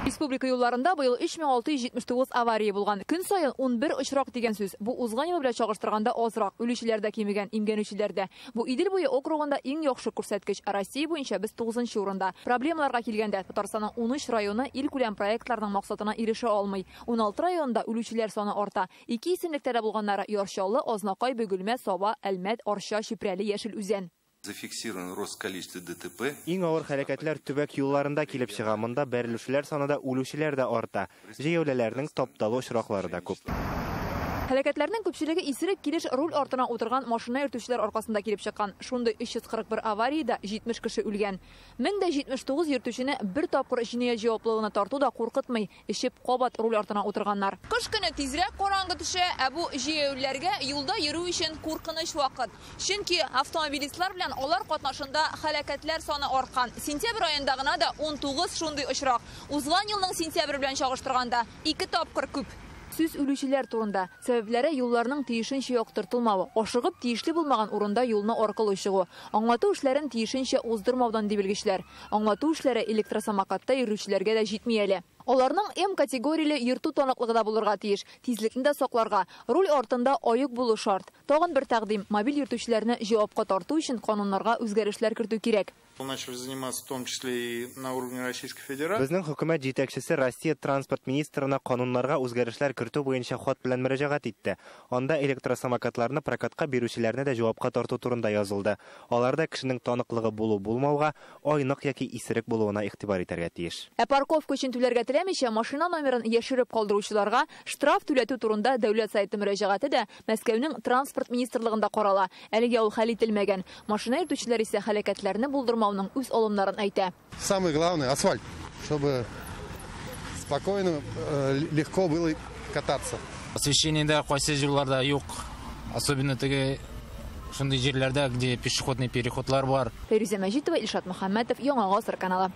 Республика юлларында быел 3679 авария булган. Көн саен 11 очрак дигән сүз. Бу узган ел белән чагыштырганда азрак. Үлүчеләр дә кимегән, имгәнүчеләр дә. Бу Идел буе округында иң яхшы күрсәткеч. Россия буенча без 9нчы урында. Проблемаларга килгәндә, Татарстанның 13 районы илкүләм проектларның максатына ирешә алмый. 16 районда үлүчеләр саны арта. Ике исемлектә дә булганнары Яр Чаллы, Азнакай, Бөгелмә, Саба, Әлмәт, Арча, Чүпрәле, Яшел Үзән. Зафиксирован рост количества ДТП. Иң авыр һәлакәтләр төбәк юлларында килеп чыга. Монда бәрелүчеләр саны да, үлүчеләр дә арта. Җәяүлеләрнең тапталу очраклары да күп. Һәлакәтләрнең күпчелеге исерек килеш руль артына утырган машина йөртүчеләр аркасында килеп чыккан. Шундый 341 авариядә 70 кеше үлгән. 1079 йөртүчене бер тапкыр җинаять җаваплылыгына тарту да куркытмый. Эчеп кабат руль артына утырганнар. Кыш көне тизрәк караңгы төшә, ә бу җәяүлеләргә юлда йөрү өчен куркыныч вакыт. Чөнки автомобилистлар белән алар катнашында һәлакәтләр саны арткан. Сентябрь аенда гына да 19 шундый очрак. Узган елның сентябрь белән чагыштырганда 2 тапкыр күп. Сүз үлүчеләр турында. Сәбәпләре юлларның тиешенчә яктыртылмавы, ашыгып тиешле булмаган урында юлны аркылы чыгу, аңлату эшләрен тиешенчә уздырмаудан ди белгечләр. Аңлату эшләре электросамокатта йөрүчеләргә дә җитми әле. Аларның М категорияле йөртү таныклыгы да булырга тиеш, тизлекне дә сакларга, руль артында аек булу шарт. Тагын бер тәкъдим: мобиль йөртүчеләрне җавапка тарту өчен кануннарга үзгәрешләр кертү кирәк. Начали заниматься в том числе и на уровне Российской Федерации. Безнең хөкүмәт җитәкчесе Россия транспорт министрына кануннарга үзгәрешләр кертү буенча хат белән мөрәҗәгать итте. Анда электросамокатларны прокатка бирүчеләрне дә җавапка тарту турында язылды. Алар да кешенең таныклыгы булу-булмауга, айнык яки исерек булуына игътибар итәргә тиеш. Ә парковка өчен түләргә теләмичә машина номерын яшереп калдыручыларга штраф түләтү турында дәүләт сайты мөрәҗәгате дә Мәскәүнең транспорт министрлыгында карала. Әлегә ул хәл ителмәгән. Машина йөртүчеләр исә һәлакәтләрне булдырмауның үз алымнарын әйтә. Самое главное асфальт, чтобы спокойно, легко было кататься. Освещение дә кайсы юлларда юк, особенно теге шундый җирләрдә, где пешеходный переходлар бар. Фәйрүзә Мәҗитова, Илшат Мөхәммәтов, Яңа Гасыр каналы.